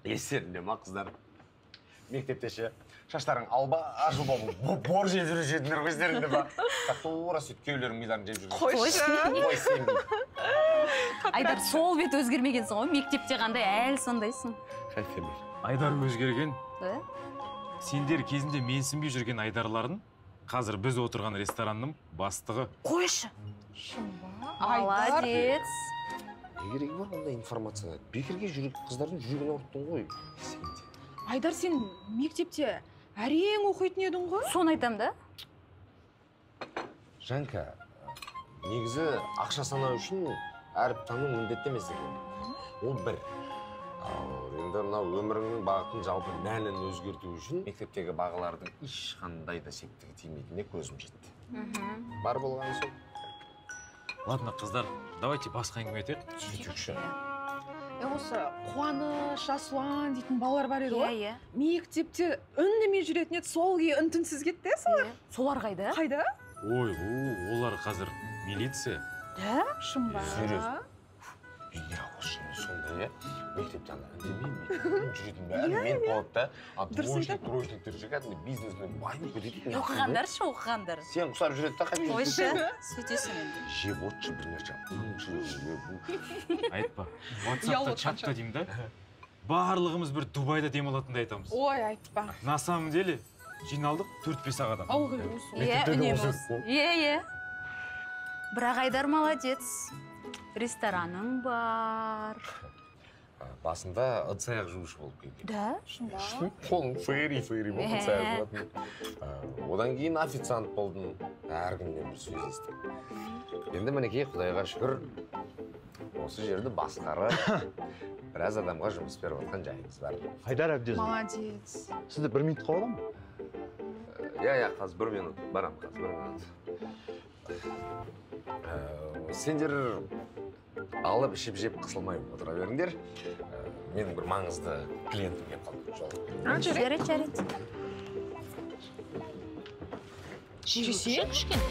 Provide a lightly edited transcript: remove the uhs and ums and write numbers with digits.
Естерінде ма, қыздар? Мектепте ше, шаштарың алба жұлба бор жеп жүруші едіңдер ғой, естеріңде ма? Тура сөйтіп күйеулерің миларын жеп жүрген. Қойшы. Ой, сенбеймін. Айдар, сол бет өзгермегенсің ғой, мектепте қандай әлі сондайсың. Қайтемін. Айдар өзгерген. Сендер кезінде менсінбей жүрген Айдарлардың қазір біз отырған ресторанның бастығы. Қойшы. Айдар. Молодец. Не керегі бар ондай информация? Бекерге жүрек, қыздардың жүрегін ауырттың ғой. Сен де. Айдар, сен мектепте әрең оқитын едің ғой? Соны айтам да. Жанка, негізі ақша санау үшін әріп тану міндетті емес екен. Ол бір. Ал енді мынау өміріңнің бағытын, жалпы мәнін өзгерту үшін мектептегі бағалардың ешқандай да септігі тимейтініне көзім жетті. Бар болғаны сол. Ладно, қыздар, давайте басқа әңгіме айтайық. Сөйтейікші. Осы Қуаныш, Жасұлан дейтін балалар бар еді ғой. Иә, иә. Мектепте үндемей жүретін еді, сол күйі үн-түнсіз кетті, солар. Солар қайда? Қайда? Ой, олар қазір милиция. Да? Шын ба? Серьезно? Иә, осы сондай, иә. Мектепте ана үндемей жүретін бәрі мен болады да. А двоечник, троечниктер ше, кәдімгі бизнесмен байып кететін. Оқығандар ше, оқығандар. Сен құсап жүреді да қайтып. Қойшы, сөйтесің енді. Жеп отшы бір нәрсе. Айтпа. WhatsAppта, чатта деймін да. Барлығымыз бір Дубайда демалатындай айтамыз. Ой, айтпа. На самом деле, жиналдық 4-5 ақ адам. Ылғи осы. Иә, үнемі осы. Иә, иә. Бірақ Айдар молодец. Рестораның бар. Басында ыдыс аяқ жуушы болып келген. Да? Шын ба? Қолым фейри-фейри болып ыдыс аяқ жуатын. Одан кейін официант болдым. Әркімнен бір сөз естіп. Енді мінекей, Құдайға шүкір, осы жерді басқарып, біраз адамға жұмыс беріп жатқан жайымыз бар. Айдар Әбдезұлы. Молодец. Сізді бір минутқа аламын? Иә, иә, қазір бір минут. Барам, қазір бір минут. Сендер алып ішіп жеп қысылмай отыра беріңдер. Менің бір маңызды клиентім келіп қалды. Жолығып. Жарайды, жарайды. Жесең? Кішкене.